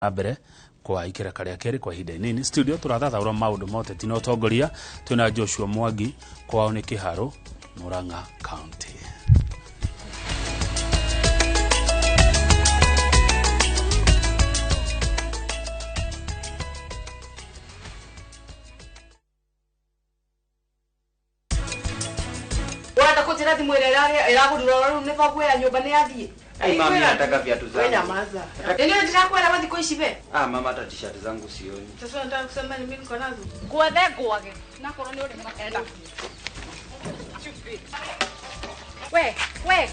Na mbere kwa ikereka rĩa kerĩ kwa ihinda inini. Studio tũrathathaũra maũndũ ma ũteti na ũtongoria. Twĩna Joshua Mwangi, kwao nĩ Kĩharũ, Murang'a County. Ũrenda kũnjĩra thimũ ĩrĩa ĩragũrirwo rĩu nĩ thoguo ya nyũmba nĩ yathiĩ? Ai, mami, nataka viatu We zangu. nyamaza. Nini ndirakwera we thikũ ici we? Ah, mama, hata t-shirt zangu sioni. Sasa unataka kusema ni mimi niko nazo? Ngwethe ngwage. Nakorwo nĩ ũrĩ enda. We, we.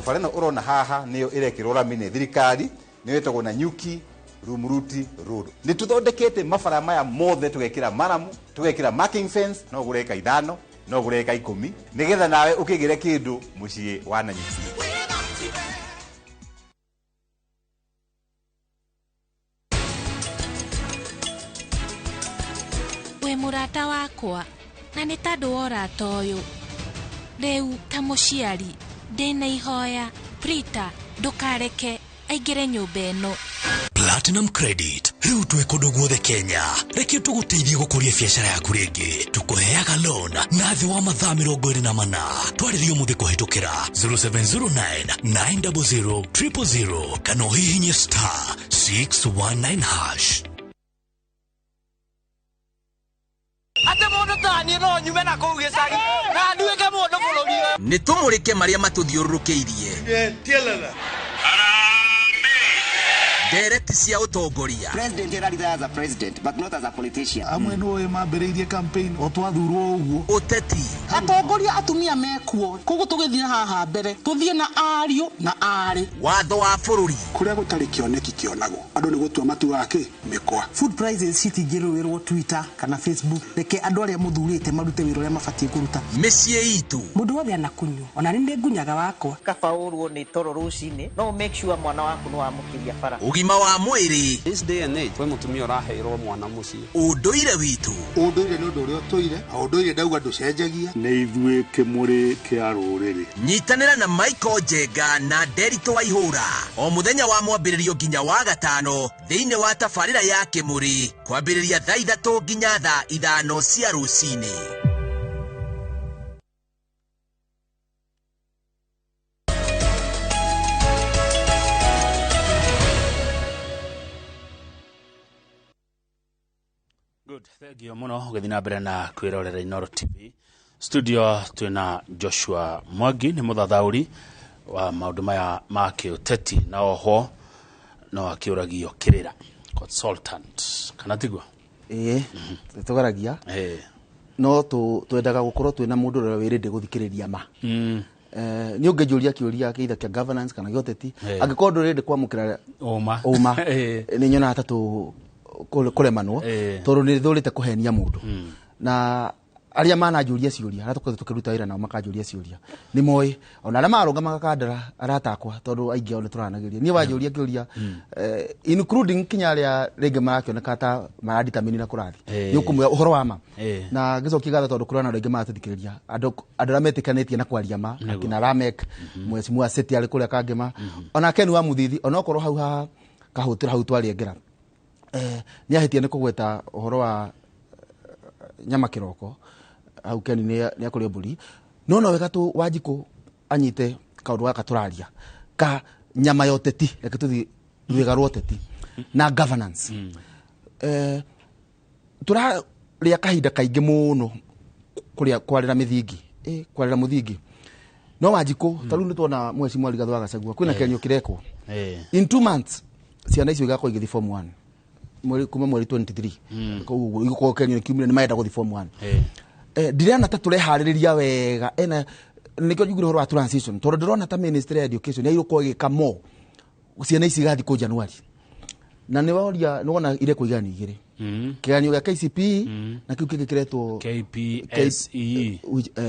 Bara ĩno ũrona haha nĩyo ĩrekĩrwo rami nĩ thirikari, nĩyo ĩtagwo Nanyuki Rumuruti Road. Nĩ tũthondekete mabara maya mothe, tũgekĩra maramu, tũgekĩra marking fence, no ũgũre eka 5, no ũgũre eka 10, nĩgetha nawe ũkĩgĩre kĩndũ mũciĩ wa Nanyuki. Wĩ mũrata wakwa na nĩ tondũ wa ũrata ũyũ rĩu ta mũciari ndĩna ihoya Prita, ndũkareke aingĩre nyũmba ĩno. Platinum Credit rĩu twĩ kũndũ guothe Kenya. Reke tũgũteithie gũkũria biacara yaku rĩngĩ. Tũkũheaga loan na thĩ wa mathaa 24. Twarĩrie ũmũthĩ kũhĩtũkĩra 0709 900 000 kana ũhihinye *619#. Atĩ mũndũ ta niĩ no nyume na kũu gĩcagi na nduĩke mũndũ bũrũri ũyũ. Nĩ tũmũrĩke marĩa matũthiũrũrũkĩirie, ndereti cia ũtongoria. President ararira as a president, but not as a politician. Amwe nĩ mambĩrĩirie campaign o twathurwo ũguo. Ũteti. Atongoria atumia mekuo, koguo tũgĩthiĩ haha mbere tũthiĩ na ariũ na arĩ. Watho wa bũrũri. Kũrĩa gũtarĩ kĩoneki kĩonagwo, andũ nĩ gũtua matuaga kĩ mĩkwa. Food prices citingĩrũĩrwo Twitter kana Facebook. Reke andũ arĩa mũthurĩte marute wĩra ũrĩa mabatiĩ kũruta. Mĩciĩ itũ. Mũndũ wothe anakunywo, ona nĩ ngunyaga wakwa. Kaba ũrwo nĩ toro rũcinĩ, no make sure mwana waku nĩ wamũkĩria bara. Ũgima wa mwĩrĩ. This day and age, kwĩ mũtumia ũraheirwo mwana mũciĩ. Ũndũire witũ. Ũndũire nĩ ũndũ ũrĩa ũtũire, na ũndũire ndauga ndũcenjagia. Nĩ ithuĩ kĩmũrĩ kĩa rũrĩrĩ. Nyitanĩra na Michael Njenga na Nderitũ Waihũra o mũthenya wa mwambĩrĩrio nginya wa gatano thĩinĩ wa tabarĩra ya Kĩmũrĩ, kwambĩrĩria thaa 3 nginya thaa 5 cia rũcinĩ. Good, thank you mũno ũgĩthiĩ na mbere na kwĩrorera Inooro TV. Studio twĩna Joshua Mwangi, nĩ mũthathaũri wa maũndũ maya ma kĩũteti na oho no akĩũragio kĩrĩra, consultant, kana tiguo? Ĩĩ, tũgeragia no twendaga gũkorwo twĩna mũndũ ũrĩa wĩrĩndĩ gũthikĩrĩria ma. Nĩ ũngĩnjũria kĩũria either kĩa governance kana gĩa ũteti, angĩkorwo ndũrĩndĩ kwamũkĩra ũma, ũma, nĩ nyonaga ta kũremanwo, tondũ nĩ thũrĩte kũhenia mũndũ. Na arĩa mananjũria ciũria, arĩa tũkoretwo tũkĩruta wĩra nao makanjũria ciũria, nĩ moĩ ona arĩa marũgamaga kandara aratakwa, tondũ aingĩ ao nĩ tũranagĩria. Niĩ wanjũria kĩũria, including kinya arĩa rĩngĩ marakĩoneka ta maraditamini na kũrathi, nĩ ũkũmwĩra ũhoro wa ma. Na ngĩcokia ngatho tondũ kũrĩ na andũ aingĩ maratũthikĩrĩria, andũ arĩa metĩkanĩtie na kwaria ma, akina Ramek, Mheshimiwa Seti arĩ kũrĩa Kangema, ona Ken wa Mũthithi, onokorwo hau haha kahũtĩra hau twarĩengera, nĩ ahĩtia nĩ kũgweta ũhoro wa nyama kĩroko, hau Ken nĩ akũrĩa mbũri, no no wega tu Wanjikũ anyite kaũndũ gaka tũraria ka nyama ya ũteti. Reke tũthiĩ rwĩga rwa ũteti na governance. Tũrarĩa kahinda kaingĩ mũno kũrĩa kwarĩra mĩthingi, kwarĩra mũthingi, no Wanjikũ ta rĩu nĩ tuona Mheshimiwa Rigathĩ wa Gachagua kwĩna kĩgeranio kĩrekwo in 2 months, ciana icio igakorwo igĩthiĩ form 1 mweri kuma mweri 23. Koguo igũkorwo kĩgeranio nĩ kiumire, nĩ marenda gũthiĩ form 1. Ndirona ta tũreharĩrĩria wega, ena nĩkĩo njugire ũhoro wa transition, tondũ ndĩrona ta ministry ya education yagĩrĩirwo gũkorwo ĩgĩka more. Ciana ici igathiĩ kũ January, na nĩ woria, nĩ wona irekwo igeranio igĩrĩ, kĩgeranio gĩa KCPE na kĩu kĩngĩ kĩretwo KPSE.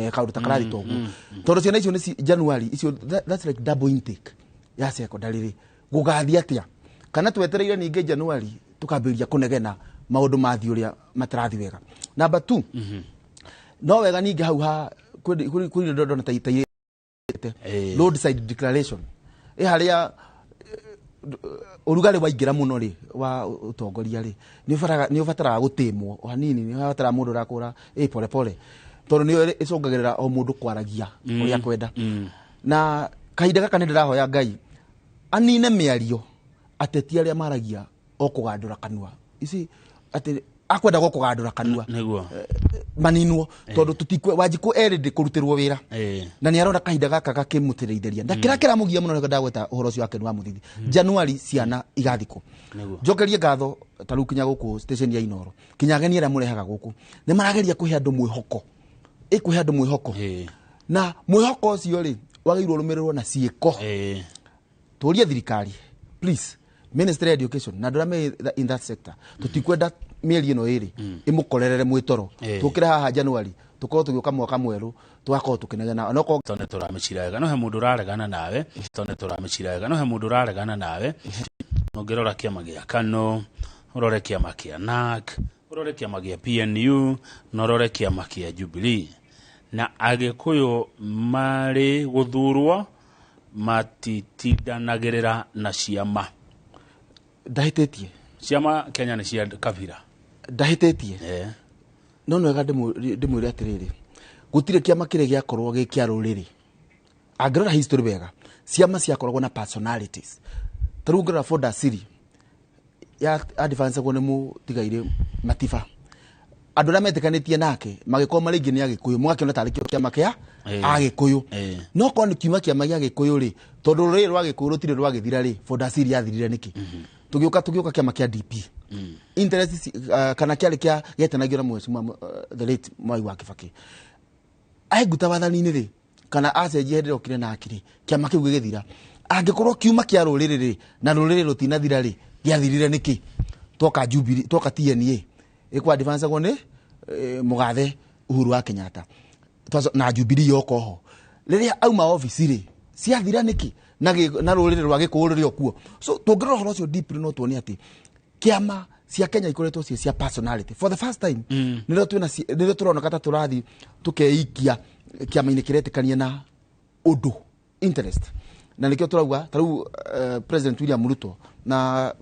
Kaũndũ ta karathi toguo, tondũ ciana icio nĩ January icio, that's like double intake ya secondary. Rĩ gũgathiĩ atĩa? Kana twetereire ningĩ January tũkambĩrĩria kũnegena maũndũ mathiĩ ũrĩa matarathi wega? Number 2, no wega ningĩ hau ha kwĩ ndona ta roadside declaration ĩ harĩa Ũrugarĩ waingĩra mũno rĩ wa ũtongoria rĩ, nĩ ũbataraga gũtĩmwo o hanini, nĩ ũbataraga mũndũ ũrakũra ĩ pole pole, tondũ nĩyo ĩcũngagĩrĩra o mũndũ kwaragia ũrĩa kwenda. Na kahinda gaka nĩ ndĩrahoya Ngai anine mĩario ateti arĩa maragia o kũgandũra kanua ici, atĩ akwenda go kũgandũra kanua. Nĩguo. Maninwo, tondũ tũtikwe Wanjikũ erĩ kũrutĩrwo wĩra na nĩ arona kahinda gaka gakĩmũtĩrĩithĩria na kĩrĩa kĩramũgia mũno nĩkĩo ndagweta ũhoro ũcio wake nĩ wa mũthithi. Januari ciana igathikwo. Njokerie ngatho ta rĩu kinya gũkũ station ya Inoro, kinya ageni arĩa mũrehaga gũkũ nĩ marageria kũhe andũ mwĩhoko, ĩkũhe andũ mwĩhoko, na mwĩhoko ũcio rĩ wagĩrĩirwo ũrũmĩrĩrwo na ciĩko. Tũrie thirikari, please, Ministry of Education na andũ arĩa me in that sector, tũtikwenda mĩeri ĩno ĩrĩ ĩmũkorerere mwĩtoro. Tũkĩre haha January, tũkorwo tũgĩũka mwaka mwerũ, tũgakorwo tũkĩnegena onokorwo Tondũ tũramĩcira wega, no he mũndũ ũraregana nawe. Tondũ tũramĩcira wega, no he mũndũ ũraregana nawe. Ũngĩrora kĩama gĩa KANU, ũrore kĩama kĩa NARC, ũrore kĩama gĩa PNU, na ũrore kĩama kĩa Jubilee, na Agĩkũyũ marĩ gũthurwo matitindanagĩrĩra na ciama. Ndahĩtĩtie. Ciama Kenya nĩ cia kabira. Ndahĩtĩtie. No nĩ wega ndĩmwĩre atĩrĩrĩ, gũtirĩ kĩama kĩrĩa gĩakorwo gĩ kĩa rũrĩrĩ. Angĩrora history wega, ciama ciakoragwo na personalities. Ta rĩu ũngĩrora Ford Asili ya advancagwo nĩ mũtigairĩ Matiba, andũ arĩa metĩkanĩtie nake magĩkorwo marĩ aingĩ nĩ Agĩkũyũ, mũgakĩona tarĩ kĩo kĩama kĩa Agĩkũyũ. No korwo nĩ kiuma kĩama gĩa Gĩkũyũ rĩ, tondũ rũrĩrĩ rwa Gĩkũyũ rũtirĩ rwagĩthira rĩ, Ford Asili yathirire nĩkĩ? Tũgĩũka kĩama kĩa DP, interest kana kĩarĩ kĩa gĩetanagio na mheshimiwa the late Mwai wa Kibaki aiguta wathani-inĩ rĩ, kana acenjia hĩndĩ ĩrĩa okire nake rĩ, kĩama kĩu gĩgĩthira. Angĩkorwo kiuma kĩa rũrĩrĩ rĩ, na rũrĩrĩ rũtinathira rĩ, gĩathirire nĩkĩ? Twoka Jubilee, twoka TNA, ĩkwa advancagwo nĩ mũgathe Uhuru wa Kenyatta. Na Jubilee yoka oho rĩrĩa auma obici rĩ, ciathira nĩkĩ na rũrĩrĩ rwa Gĩkũyũ rũrĩ o kuo? So tũngĩrora ũhoro ũcio deeply, no tuone atĩ kĩama cia Kenya ikoretwo ciĩ cia personality. For the first time nĩrĩo twĩna nĩrĩo tũroneka ta tũrathiĩ tũkeikia kĩama-inĩ kĩretĩkania na ũndũ interest, na nĩkĩo tũrauga ta rĩu President William Ruto na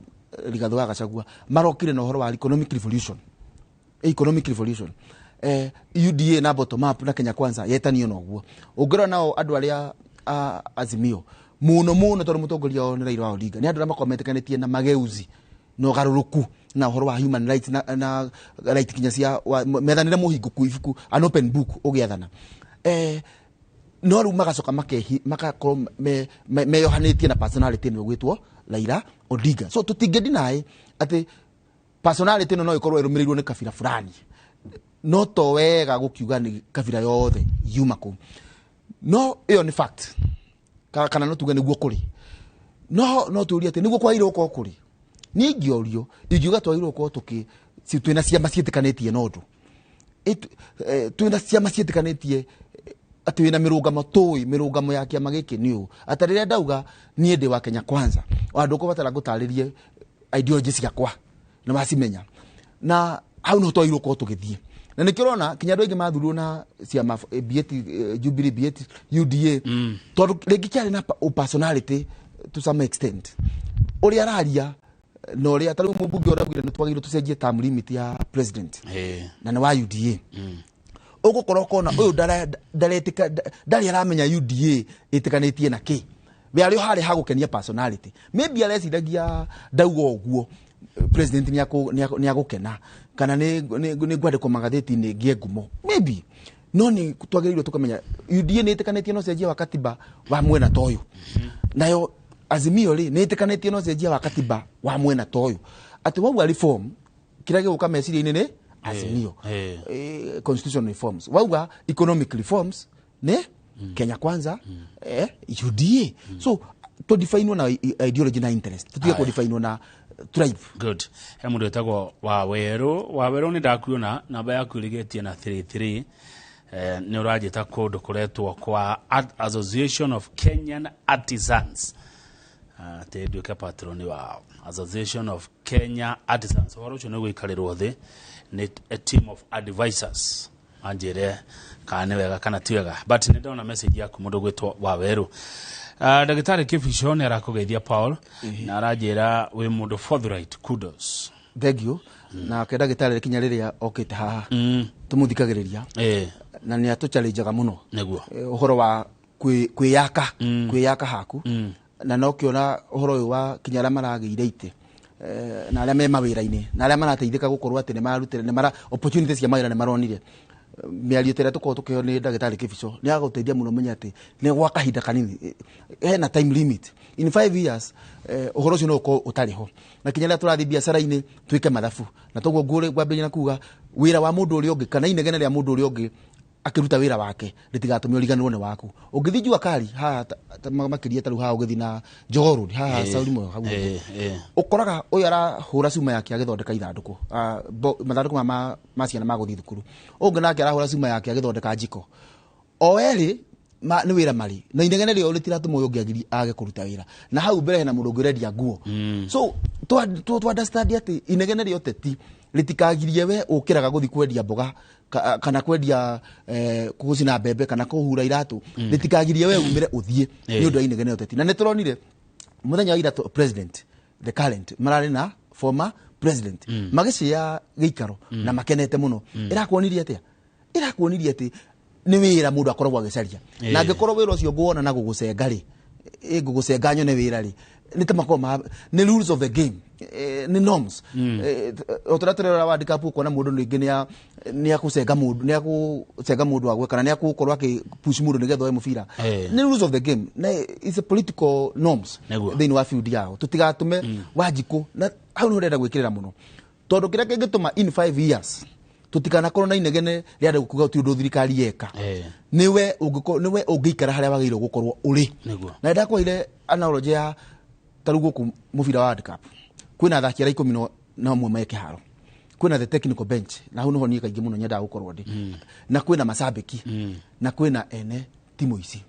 Rigathĩ wa Gachagua marokire na ũhoro wa economic revolution, economic revolution. UDA na bottom up na Kenya Kwanza yetanio noguo. Ũngĩrora nao andũ arĩa a Azimio mũno mũno, tondũ mũtongoria wao nĩ Raila wa Odinga, nĩ andũ arĩa makoragwo metĩkanĩtie na mageuzi na ũgarũrũku na ũhoro wa human rights na right kinya cia methanĩre mũhingũku ibuku, an open book ũgĩathana. No rĩu magacoka makehi magakorwo meyohanĩtie na personality ĩno ĩgwĩtwo Raila Odinga. So tũtingĩ deny atĩ personality ĩno no ĩkorwo ĩrũmĩrĩirwo nĩ kabira fulani, no to wega gũkiuga nĩ kabira yothe yuma kũu. No ĩyo nĩ fact. Kana no tuge nĩguo kũrĩ, no tũrie atĩ nĩguo kwagĩrĩirwo gũkorwo kũrĩ. Niĩ ingĩorio, ingiuga twagĩrĩirwo gũkorwo twĩna ciama ciĩtĩkanĩtie na ũndũ. Twĩna ciama ciĩtĩkanĩtie, atĩ wĩna mĩrũgamo, tũĩ mĩrũgamo ya kĩama gĩkĩ nĩ ũũ. Atĩ rĩrĩa ndauga niĩ ndĩ wa Kenya Kwanza, ona ndũkũbatara ngũtarĩrie ideology ciakwa, nĩ wacimenya. Na hau no twagĩrĩirwo gũkorwo tũgĩthiĩ, na nĩkĩo ũrona kinya andũ aingĩ mathurirwo na ciama BAT, Jubilee, BAT, UDA, tondũ rĩngĩ kĩarĩ na personality to some extent ũrĩa araria na ũrĩa ta rĩu mũmbunge ũraugire nĩ twagĩrĩirwo tũcenjie term limit ya president na nĩ wa UDA. Ũgũkorwo ũkona ũyũ ndaretĩka, ndarĩ aramenya UDA ĩtĩkanĩtie na kĩ. We arĩ o harĩa hagũkenia personality, maybe areciragia ndauga ũguo president nĩ agũkena, kana nĩ ngwandĩkwo magathĩti-inĩ ngĩe ngumo maybe. No nĩ twagĩrĩirwo tũkamenya UDA nĩ ĩtĩkanĩtie na ũcenjia wa katiba wa mwena ta ũyũ, nayo Azimio rĩ nĩ ĩtĩkanĩtie na ũcenjia wa katiba wa mwena ta ũyũ, atĩ wauga reform, kĩrĩa gĩgũka meciria-inĩ nĩ Azimio. Constitutional reforms, wauga economic reforms nĩ Kenya Kwanza, UDA. So tũdefinwo na ideology na interest, tũtige kũdefinwo na tribe. Good. He mũndũ wĩtagwo Wawerũ. Wawerũ, nĩ ndakuona namba yaku ĩrĩgĩtie na 33. Nĩ ũranjĩta kũndũ kũretwo kwa Art Association of Kenyan Artisans, atĩ nduĩke patroni wao, Association of Kenya Artisans. Ũhoro ũcio nĩ ũgũikarĩrwo thĩ nĩ a team of advisors, anjĩre kana nĩ wega kana ti wega, but nĩ ndona message yaku, mũndũ gwĩtwo Wawerũ. Ndagĩtarĩ Kĩbico nĩ arakũgeithia Paul, na aranjĩra wĩ mũndũ forthright, kudos. Thank you. Nake ndagĩtarĩ kinya rĩrĩa okĩte haha tũmũthikagĩrĩria na nĩ atũchallengeaga mũno. Nĩguo. Ũhoro wa kwĩyaka, kwĩyaka haku, na no kĩona ũhoro ũyũ wa kinya arĩa maragĩire itĩ, na arĩa me mawĩra-inĩ, na arĩa marateithĩka gũkorwo atĩ nĩ marutire, nĩ mara opportunities cia mawĩra nĩ maronire. Mĩario ta ĩrĩa tũkoragwo tũkĩheo nĩ ndagĩtarĩ Kĩbico nĩ agũteithia mũno menye atĩ nĩ gwa kahinda kanini, hena time limit in 5 years, ũhoro ũcio no ũkorwo ũtarĩ ho. Na kinya rĩrĩa tũrathiĩ biacara-inĩ twĩke mathabu, na toguo ngwambĩrĩria na kuga wĩra wa mũndũ ũrĩa ũngĩ kana inegene rĩa mũndũ ũrĩa ũngĩ akĩruta wĩra wake rĩtigatũme ũriganĩrwo nĩ waku. Ũngĩthiĩ Jua Kali haha makĩria ta rĩu haha ũgĩthiĩ na Jogoo Road haha Sauli Moyo hau ũguo. Ũkoraga ũyũ arahũra cuma yake agĩthondeka ithandũkũ, mathandũkũ ma ciana ma gũthiĩ thukuru, ũngĩ nake arahũra cuma yake agĩthondeka njiko. O erĩ nĩ wĩra marĩ na inegene rĩo rĩtiratũma ũyũ ũngĩ age kũruta wĩra, na hau mbere hena mũndũ ũngĩ ũrendia nguo. So twa understand atĩ inegene rĩa ũteti rĩtikagirie we ũkĩraga gũthiĩ kwendia mboga kana kwendia gũcina mbembe kana kũhura iratũ, rĩtikagirie we umĩre ũthiĩ nĩ ũndũ wa inegene ũteti. Na nĩ tũronire mũthenya wa ira president the current mararĩ na former president magĩcĩa gĩikaro na makenete mũno. Ĩrakuonirie atĩa? Ĩrakuonirie atĩ nĩ wĩra mũndũ akoragwo agĩcaria, na angĩkorwo wĩra ũcio nguona na gũgũcenga rĩ, ngũgũcenga nyone wĩra rĩ, nĩ ta makoragwo nĩ rules of the game, nĩ norms. O tũrĩa tũrerora World Cup ũkona mũndũ rĩngĩ nĩ akũcenga mũndũ, nĩ akũcenga mũndũ agwe, kana nĩ akũkorwo akĩ push mũndũ nĩgetha oe mũbira. Nĩ rules of the game, na it's a political norms thĩinĩ wa field yao. Tũtigatũme Wanjikũ, na hau nĩho ndĩrenda gwĩkĩrĩra mũno, tondũ kĩrĩa kĩngĩtũma in 5 years tũtikanakorwo na inegene rĩa andũ kuga ti ũndũ thirikari yeka, nĩwe ũngĩkorwo, nĩwe ũngĩikara harĩa wagĩrĩirwo gũkorwo ũrĩ. Na ndakwaire analogy ya ta rĩu gũkũ mũbira wa World Cup kwĩna athaki arĩa 11 me kĩharo, kwĩna the technical bench, na hau nĩho niĩ kaingĩ mũno nyendaga gũkorwo ndĩ, na kwĩna macambĩki, na kwĩna ene timu ici.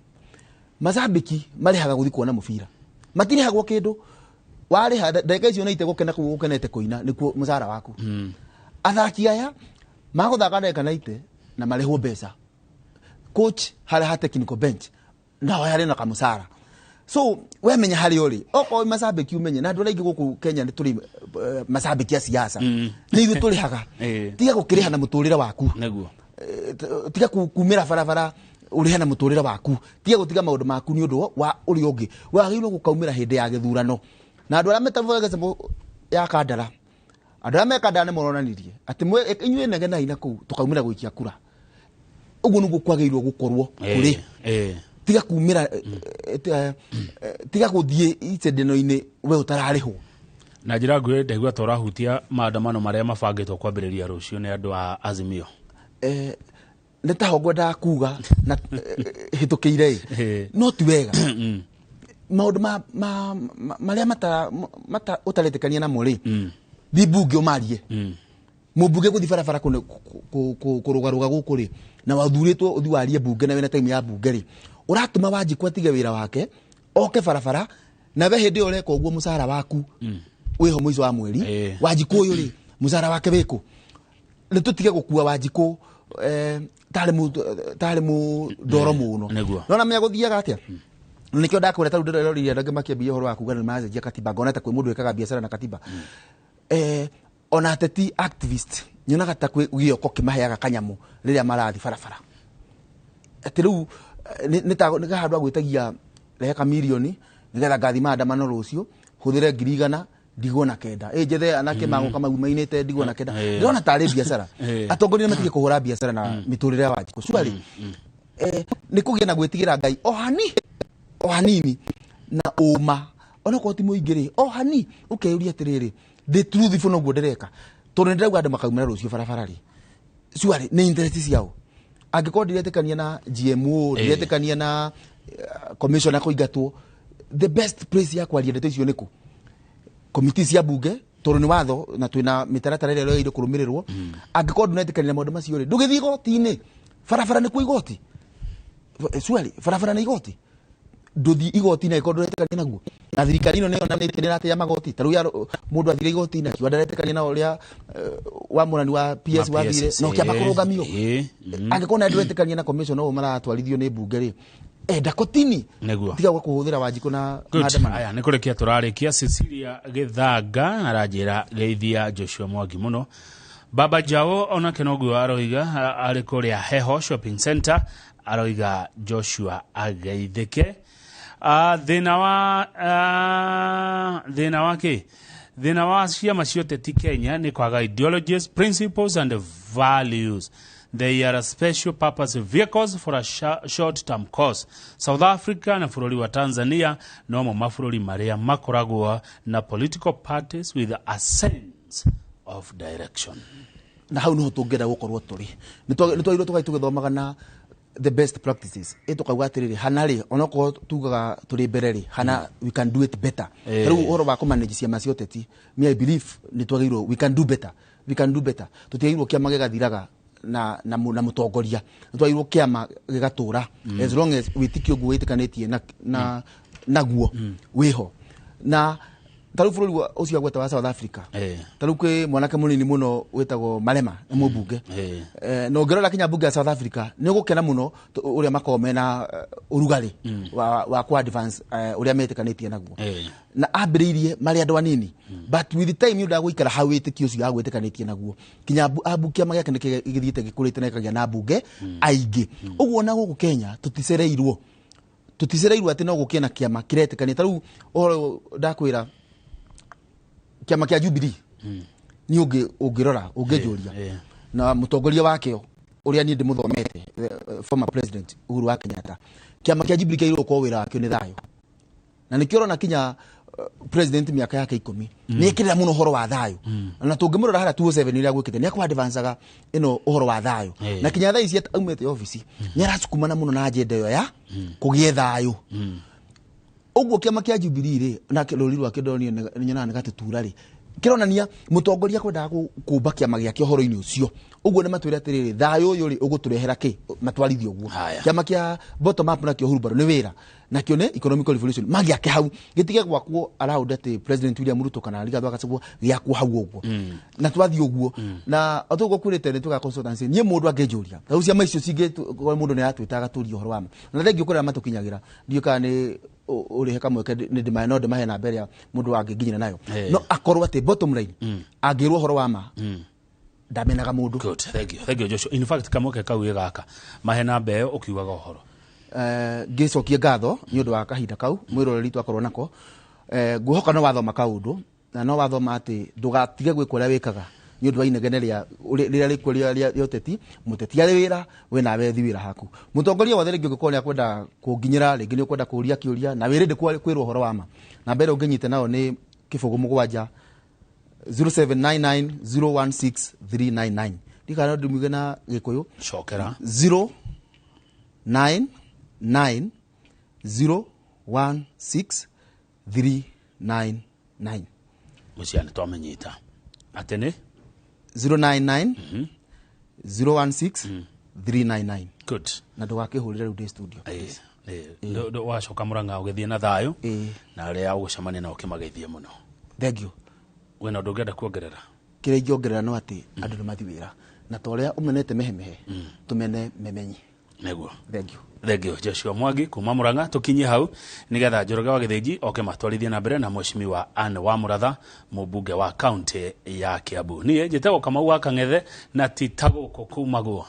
Macambĩki marĩhaga gũthiĩ kuona mũbira, matirĩhagwo kĩndũ, warĩha ndagĩka icio na itegũkena kũu ũkenete kũina nĩkuo mũcara waku. Athaki aya magũthaka ndagĩka na ite na marĩhwo mbeca, coach harĩa ha technical bench nao harĩ na kamũcara. So we menya harĩa ũrĩ, okorwo macambĩki ũmenye, na andũ arĩa aingĩ gũkũ Kenya nĩ tũrĩ macambĩki a siasa, nĩ ithuĩ tũrĩhaga. Tiga gũkĩrĩha na mũtũrĩre waku. Tiga kumĩra barabara ũrĩhe na mũtũrĩre waku, tiga gũtiga maũndũ maku nĩ ũndũ wa ũrĩa ũngĩ. Wagĩrĩirwo gũkaumĩra hĩndĩ ya gĩthurano. Na andũ arĩa metavuga ya Kandara, andũ arĩa me Kandara nĩ moronanirie atĩ inyuĩ negenai na kũu tũkaumĩra gũikia kura. Ũguo nĩguo kwagĩrĩirwo gũkorwo kũrĩ. Tiga kumĩra, tiga gũthiĩ icendeno-inĩ we ũtararĩhwo. Na njĩra nguhĩ ndaigua ta ũrahutia maandamano marĩa mabangĩtwo kwambĩrĩria rũciũ nĩ andũ a Azimio. Nĩ taho ngwendaga kuga na hĩtũkĩire ĩ, no ti wega. Maũndũ marĩa ũtaretĩkania namo rĩ, thiĩ mbunge ũmarie. Mũmbunge gũthiĩ barabara kũrũgarũga gũkũ rĩ, na wathurĩtwo ũthiĩ warie mbunge na wĩna time ya mbunge rĩ, ũratũma Wanjikũ atige wĩra wake oke barabara, na we hĩndĩ ĩyo ũreka ũguo mũcara waku wĩho mũico wa mweri. Wanjikũ ũyũ rĩ, mũcara wake wĩkũ? Nĩ tũtige gũkua Wanjikũ tarĩ mũndoro mũno. Nona menya gũthiaga atĩa? Nĩkĩo ndakwĩra tarĩu ndĩrerorire andũ angĩ makĩambia ũhoro wa kuga nĩ macenjia katiba, ngona ta kwĩ mũndũ wĩkaga biacara na katiba. Ona ateti activist nyonaga ta kwĩ gĩoko kĩmaheaga kanyamũ rĩrĩa marathiĩ barabara. Atĩ rĩu nĩ ta nĩ handũ agwĩtagia rehe kamirioni nĩgetha ngathiĩ maandamano rũciũ, hũthĩre 100,000 ndigwo na 9. Njethe anake magũka maumainĩte ndigwo na 9. Ndĩrona tarĩ biacara. Atongoria nĩ matige kũhũra biacara na mĩtũrĩre ya Wanjikũ. Surely, nĩ kũgĩa na gwĩtigĩra Ngai o hani, o hanini na ũma, onokorwo ti mũingĩ rĩ, o hani ũkeyũria atĩrĩrĩ, ndĩ truthful noguo ndĩreka, tondũ nĩ ndĩrauga andũ makaumĩra rũciũ barabara rĩ, surely nĩ interest ciao. Angĩkorwo ndiretĩkania na GMO, ndiretĩkania na commissioner kũingatwo, the best place ya kwaria ndeto icio nĩ kũ? Committee cia bunge, tondũ nĩ watho na twĩna mĩtaratara ĩrĩa ĩragĩrĩirwo kũrũmĩrĩrwo. Angĩkorwo ndũnetĩkania na maũndũ macio rĩ, ndũgĩthiĩ igoti-inĩ. Barabara nĩ kuo igoti. Surely, barabara nĩ igoti. Ndũthiĩ igoti-inĩ angĩkorwo ndũretĩkania naguo. Na thirikari ĩno nĩyo yonanĩtie nĩ ĩratĩa magoti. Ta rĩu mũndũ athire igoti-inĩ akiuga ndaretĩkania na ũrĩa wa mũrani wa PS Ma wathire, PS, na ũkĩamba kũrũgamio. Angĩkorwo nawe ndũretĩkania na commission ũũ maratwarithio nĩ mbunge rĩ, Enda kotini Nĩguo. Tiga gwa kũhũthĩra Wanjikũ na Good. maandamano. Aya nĩ kũrĩkia tũrarĩkia. Cecilia Gĩthanga aranjĩra geithia Joshua Mwangi mũno. Baba Jao onake noguo aroiga, arĩ kũrĩa Heho Shopping Center, aroiga Joshua ageithĩke. Thĩna wa thĩna wa kĩ thĩna wa ciama cia ũteti Kenya nĩ kwaga ideologies, principles and values. They are special purpose vehicles for a short term course. South Africa na bũrũri wa Tanzania nomo mabũrũri marĩa makoragwo na political parties with a sense of direction. Na hau niho tũngĩenda gũkorwo tũrĩ. Nĩ twagĩrĩirwo tũgathiĩ tũgĩthomaga na the best practices, ĩ tũkauga atĩrĩrĩ, hana rĩ, onokorwo tugaga tũrĩ mbere rĩ, hana we can do it better. Rĩu ũhoro wa kũmanage ciama cia ũteti, me I believe nĩ twagĩrĩirwo, we can do better, we can do better. Tũtiagĩrĩirwo kĩama gĩgathiraga na mũtongoria, nĩ twagĩrĩirwo kĩama gĩgatũra as long as wĩtĩkio ũguo wĩtĩkanĩtie na naguo wĩho. Na tarĩu bũrũri ũcio agweta wa South Africa, tarĩu kwĩ mwanake mũnini mũno wĩtagwo Malema, nĩ mũmbunge. Na ũngĩrora kinya mbunge ya South Africa nĩ ũgũkena mũno ũrĩa makoragwo mena ũrugarĩ wa ku advance ũrĩa metĩkanĩtie naguo. Na ambĩrĩirie marĩ andũ anini, but with time nĩ ũndũ wa gũikara hau wĩtĩkio ũcio agwĩtĩkanĩtie naguo, kinya kĩama gĩake nĩ gĩthiĩte gĩkũrĩte na gĩkagĩa na mbunge aingĩ. Ũguo ona gũkũ Kenya tũticereirwo atĩ no gũkĩe na kĩama kĩretĩkania. Ta rĩu ũhoro ndakwĩra, kĩama kĩa Jubilee nĩ ũngĩrora ũngĩnjũria na mũtongoria wakĩo ũrĩa niĩ ndĩmũthomete, former president Uhuru wa Kenyatta, kĩama kĩa Jubilee kĩagĩrĩirwo gũkorwo wĩra wakĩo nĩ thayũ, na nĩkĩo ũrona kinya president mĩaka yake 10 nĩ ekĩrĩra mũno ũhoro wa thayũ. Na tũngĩmũrora harĩa 2007 ũrĩa gwĩkĩte, nĩ akũ advanceaga ĩno ũhoro wa thayũ. Na kinya thaa ici aumĩte obici nĩ aracukumana mũno na agenda ĩyo ya kũgĩe thayũ. Ũguo kĩama kĩa Jubilee rĩ, na rũri rwake ndonire nĩ nyonaga nĩ gatutura rĩ, kĩronania mũtongoria kwendaga kũmba kĩama gĩake ũhoro-inĩ ũcio. Ũguo nĩ matwĩre atĩrĩrĩ, thayũ ũyũ rĩ ũgũtũrehera kĩ, matwarithie ũguo. Kĩama kĩa bottom up nakĩo hurubaro nĩ wĩra, nakĩo nĩ economic revolution, magĩake hau gĩtige gwakwo around atĩ president William Ruto kana Rigathi wa Gachagua, gĩakwo hau ũguo. Na twathiĩ ũguo na o toguo kwĩrĩte nĩ twĩkaga consultancy. Niĩ mũndũ angĩnjũria rĩu ciama icio cingĩ, korwo mũndũ nĩ aratwĩta agatũria ũhoro wa ma, na thengio kũrĩa matũkinyagĩra, ndiũĩ kana nĩ ũrĩhe kamweke nĩ ndĩmahe, no ndĩmahe namba ĩrĩa mũndũ angĩnginyĩra nayo. No akorwo atĩ bottom line angĩrwo ũhoro wa ma, ndamenaga mũndũ. Good, thank you, thank you Joshua. In fact, kamweke kau gĩ gaka, mahe namba ĩyo ũkiugaga ũhoro. Ngĩcokie ngatho nĩ ũndũ wa kahinda kau mwĩroreri twakorwo nako. Ngwĩhoka no wathoma kaũndũ, na no wathoma atĩ ndũgatige gwĩka ũrĩa wĩkaga nĩ ũndũ wa inegene rĩa rĩrĩa rĩkuo rĩa ũteti. Mũteti arĩ wĩra, we nawe thi wĩra haku. Mũtongoria wothe rĩngĩ ũngĩkorwo nĩ akwenda kũnginyĩra, rĩngĩ nĩ ũkwenda kũũria kĩũria na wĩrĩ kwĩrwo ũhoro wa ma, namba ĩrĩa ũngĩnyita nayo nĩ 07 0799 016 399. Ndikana no ndĩmuge na Gĩkũyũ. Cokera. 099 016 399. Mũcia nĩ twamenyita atĩ nĩ 099 016 399. Good. Na ndũgakĩhũrĩre rĩu ndĩ studio. Wacoka Mũrang'a ũgĩthiĩ na thayũ, na arĩa ũgũcemania nao ũkĩmageithie mũno. Thank you. Wĩna ũndũ ũngĩenda kuongerera? Kĩrĩa ingĩongerera no atĩ andũ nĩ mathiĩ wĩra, na ta ũrĩa ũmenete mehemehe, tũmene memenyi. Nĩguo. Thank you. Thank you Joshua Mwangi kuma Murang'a. Tukinye hau nigetha Njoroge wa Gĩthĩnji oke matwarithie na mbere na mheshimiwa Anne wa Muratha, mũmbunge wa kaunti ya Kiambu. Niĩ njĩtagwo Kamau wa Kang'ethe, na ti ta gũkũ kumagwo.